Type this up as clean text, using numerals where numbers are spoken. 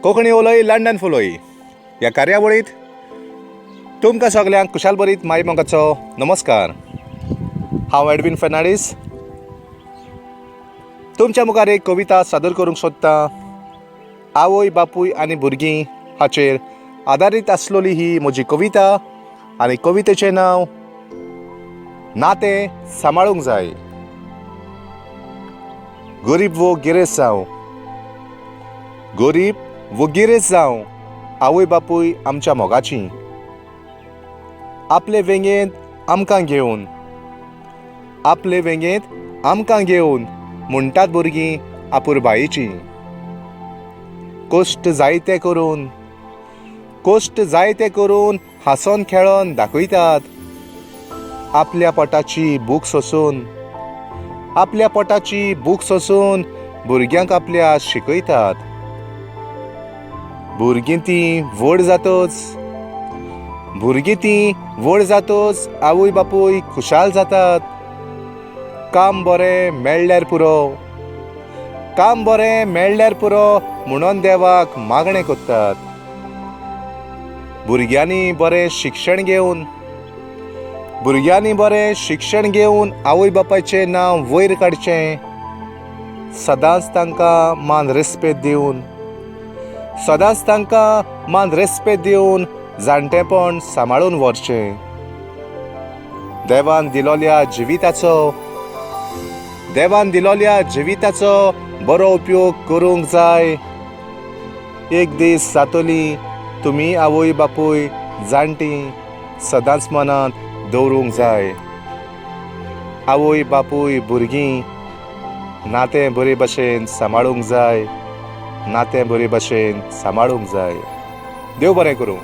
कोंकणी उलय लंडन फुलय ह्या कार्यावळींत तुमकां सगल्यांक कुशालभरीत माई मोगाचो नमस्कार. हांव एडवीन फर्नांडीस तुमच्या मुखार एक कविता सादर करूंक सोदतां. आवय बापूय आनी भुरगीं हाचेर आदारीत आसलेली ही म्हजी कविता आनी कवितेचें नांव नातें सांबाळूंक जाय. गरीब वो गिरेस्त जावं, गरीब वो गिरेस्त जावं, आवय बापूय आमच्या मोगाचीं, आपले वेंगेंत आमकां घेवन, आपले वेंगेंत आमकां घेवन म्हणटात भुरगीं आपुरबायेचीं. कश्ट जायते करून, कश्ट जायते करून हांसोन खेळोन दाखयतात, आपल्या पोटाची भूक सोंसून, आपल्या पोटाची भूक सोंसून भुरग्यांक आपल्या शिकयतात. भुरगीं तीं व्हड जातच, भुरगीं तीं व्हड जातच आवय बापूय खुशाल जातात. काम बरें मेळ्ळ्यार पुरो, काम बरें मेळ्ळ्यार पुरो म्हणून देवाक मागणें करतात. भुरग्यांनी बरें शिक्षण घेवन, भुरग्यांनी बरें शिक्षण घेवन आवय बापायचें नांव वयर काडचें, सदांच तांकां मान रेस्पेद दिवन, सदांच तांकां मान रेस्पेद दिवन जाणटेपण सांबाळून व्हरचें. देवान दिलोल्या जिविताचो, देवान दिलोल्या जिविताचो बरो उपयोग करूंक जाय. एक दीस जातली तुमी आवय बापूय जाणटीं सदांच मनांत दवरूंक जाय. आवय बापूय भुरगीं नातें बरे भशेन सांबाळूंक जाय, नातें बरे भशेन सांबाळूंक जाय. देव बरें करूं.